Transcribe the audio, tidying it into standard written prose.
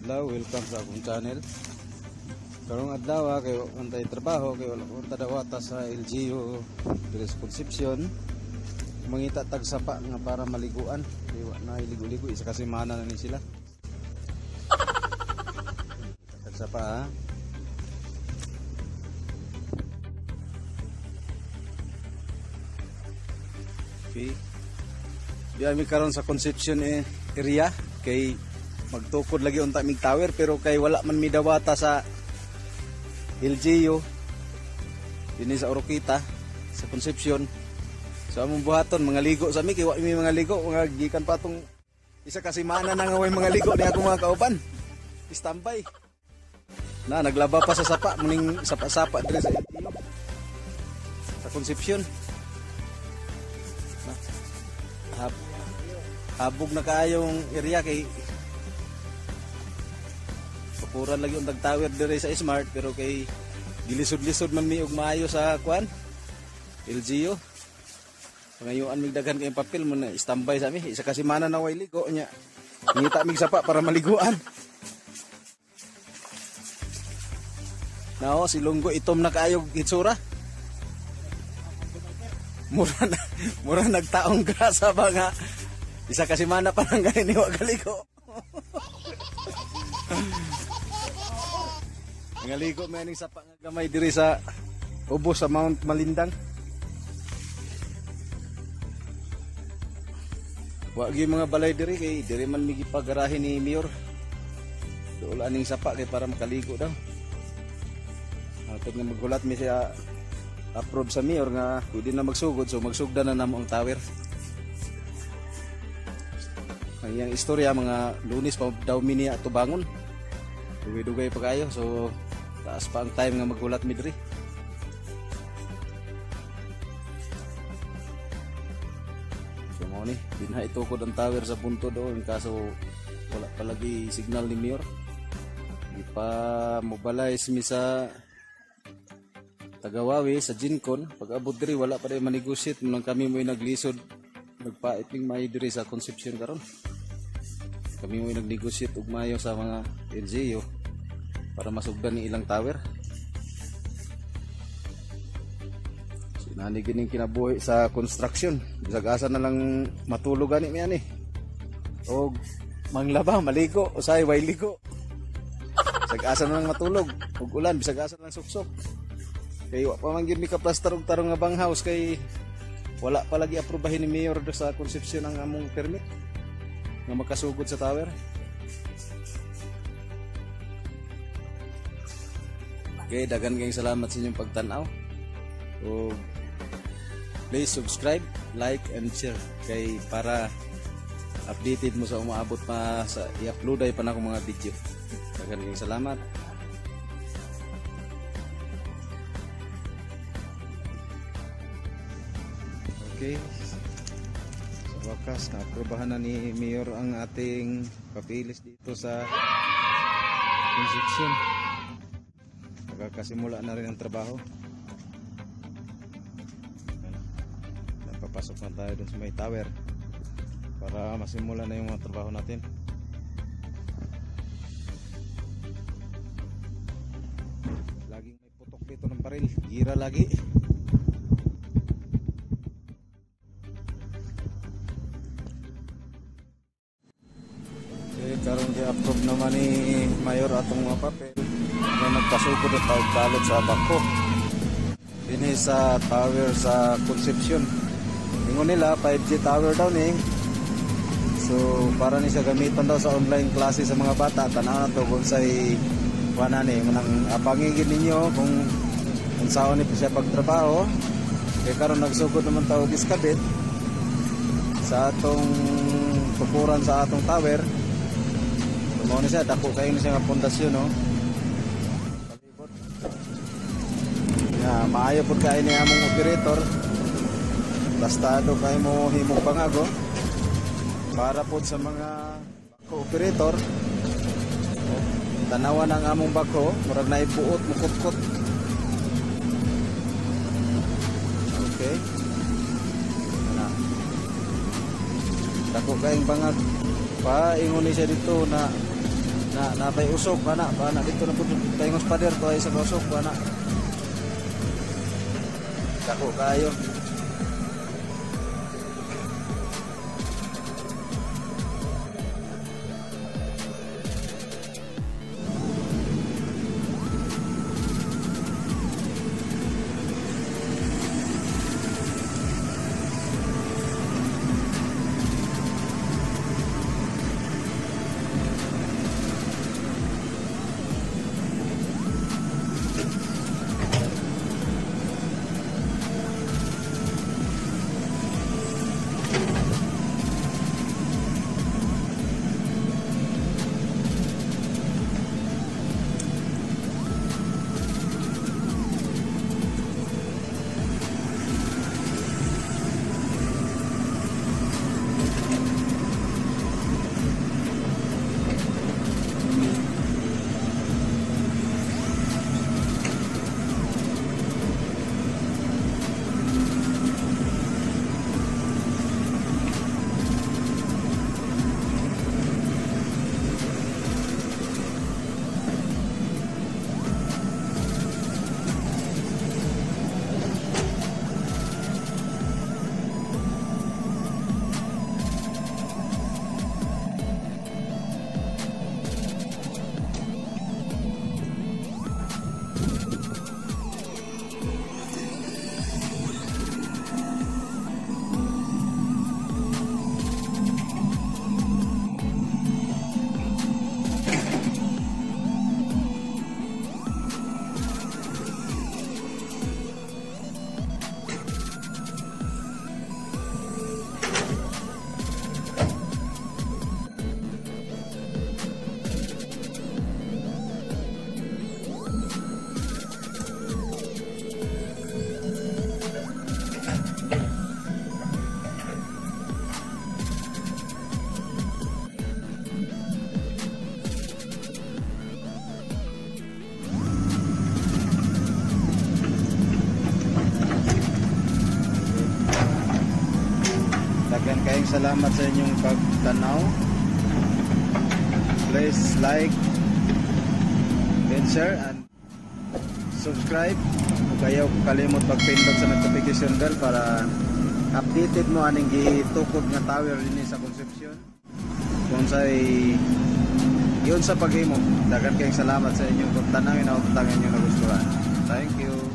Adlaw, welcome sa akong channel. Karong adlaw kay wa man tay trabaho, kay wala man ta dawata sa LGU diri sa Concepcion. Mangita tag sapa nga para maliguan. Kay wa na ligo-ligo, isa ka semana na ni sila. Tag sapa ha. Okay. Diya mi karon sa Concepcion area kay magtukod lagi unta mig tower, pero kay wala man mi dawata sa LGU dinhi sa Oroquieta sa Concepcion. So among buhaton mga ligo sa mi kay wa mi mga ligo, mga gikan pa atong isa ka semana na nga way mga ligo ni akong mga kauban. Standby. Na naglaba pa sa sapa, muning sapa-sapa diri sa LGU sa Concepcion. Habog na kaayong area kay tukuran lagi ang tower diri sa Smart, pero kay gilisod-lisod man mi og maayo sa kwan LGU. Pangayuan mig daghan kay papel mo na standby sa mi, isa ka semana na way ligo nya. Ngita mig sapa para maliguan. Nao si Lunggo itom na kaayo hitsura. Mura na, mura nagtaong grasa ba nga isa ka semana pa lang gani wa kaligo. Ngaligo may aning sapa nga gamay diri sa ubos sa Mount Malindang. Wa gyud mga balay diri kay diri man mi gipagarahe ni Mayor. Duol aning sapa kay para makaligo daw. Atod nga maghulat mi siya approve sa Mayor nga pwede na magsugod, so magsugda na namo ang tower. Ang iyang istorya mga Lunes pa daw mi niya atubangon. Dugay-dugay pa kayo, so taas pa ang time nga maghulat mi diri. So mao ni, dinha itukod ang tower sa punto doon, kaso wala pa lagi signal ni Mayor. Di pa mobilize mi sa Tagawawi sa Gincon. Pag abot diri wala pa rin manegosyate, nang kami mo'y naglisod, nagpait ning maayo diri sa Concepcion karon. Kami mo'y nagnegosyate og maayo sa mga LGU para masugdan ni ilang tower. Sinani gining kinabuhi sa construction. Bisag asa na lang matulog gani mi ani. Og manglaba, maligo, usay way ligo. Bisag asa na lang matulog, og ulan bisag asa na lang suksok. Kay wa pa man gyud mi ka-plaster og tarong nga bang house kay wala pa lagi aprobahin ni Mayor do sa Concepcion ang among permit nga makasugod sa tower. Okay, daghan kayong salamat sa inyong pagtan-aw. Og please subscribe, like and share kay para updated mo sa umaabot pa sa i-upload ay pa na akong mga video. Daghan kayong salamat. Okay. Sa wakas, naaprobahan na ni Mayor ang ating papilis dito sa Concepcion. Magkakasimula na rin ang trabaho. Napapasok na tayo dun sa may tower para masimula na yung mga trabaho natin. Laging may putok dito ng baril, gira lagi. Karon gi-approve naman ni Mayor atong mga papel na nagpasugod ang tawag balot sa bako dinhi sa tower sa Concepcion. Ingon nila 5G tower daw ni. So para ni siya gamiton daw sa online klase sa mga bata. Tan-aw na to kung say kuana ni, manang abangin gid ninyo kung unsaon ni siya pagtrabaho. Kay karon nagsugod naman tawag iskabit sa atong tukuran sa atong tower. Mao ni siya, dako kayo ni siya nga pundasyon, no? Palibot. Ya, maayo pud kaayo ni among operator. Bastado kay mo himog pangago. Para pud sa mga bako operator. Oh, tanawan ang among bako, murag naibuot mukutkot. Okay. Ana. Dako kayong bangag. Paingon ni siya dito na Na napay usok ana ana dito na pud tayngos pader to ay sa usok ana. Dako kayo. Daghan kayong salamat sa inyong pagtanaw. Please like and share and subscribe. Ug ayaw kalimot pagpindot sa notification bell para updated mo aning gitukod nga tower dinhi sa Concepcion. Kung say yun sa paghimo. Daghan kayong salamat sa inyong pagtanaw, ug inyong nagustuhan. Thank you.